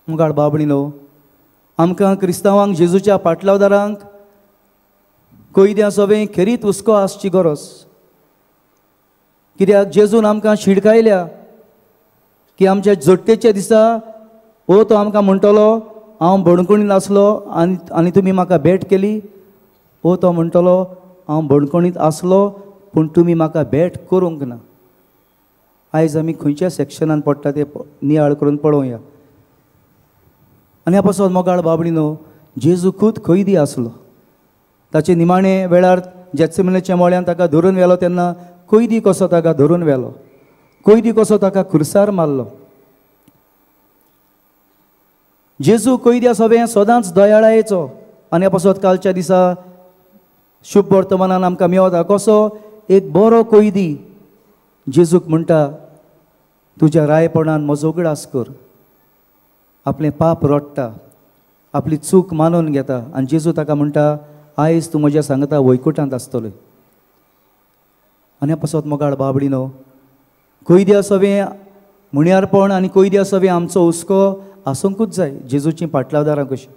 मुगाळ बाबणीनो, आमकां क्रिस्तांवांक जेजूच्या पाटलावदारांक कैद्यां सवें खेरीत हुस्को आसची गरज. कित्याक जेजून आमकां शिडकायल्या की आमच्या जोडटेच्या दिसा हो तो आमकां म्हणटलो हांव बणकोणींत आसलो आनी आनी तुमी म्हाका भेट केली. हो तो म्हणटलो हांव बणकोणींत आसलो पूण तुमी म्हाका भेट करूंक ना. आयज आमी खंयच्या सेक्शनान पडटा ते नियाळ करून पळोवया. आनी ह्या पासत मोगाळ बाबडीनो, जेजू खूद कैदी आसलो. ताचे निमाणे वेळार जेत्सेमनेच्या मळ्यान ताका धरून व्हेलो तेन्ना कैदी कसो ताका धरून व्हेलो, कैदी कसो ताका खुर्सार मारलो. जेजू कैद्या सवें सदांच दयाळायेचो. आनी ह्या पासत कालच्या दिसा शुभ वर्तमानान आमकां मेवता कसो एक बरो कैदी जेजूक म्हणटा तुज्या रायपणान म्हजो उगडास कर. आपलें पाप रडटा, आपली चूक मानून घेता आनी जेजू ताका म्हणटा आयज तूं म्हज्या सांगता वैकुटांत आसतलो. आनी ह्या पासत मोगाळ बाबडीनो, कैद्या सवें म्हणयारपण आनी कैद्या सवें आमचो हुस्को आसूंकूच जाय जेजूची पाटलावदारां कशी.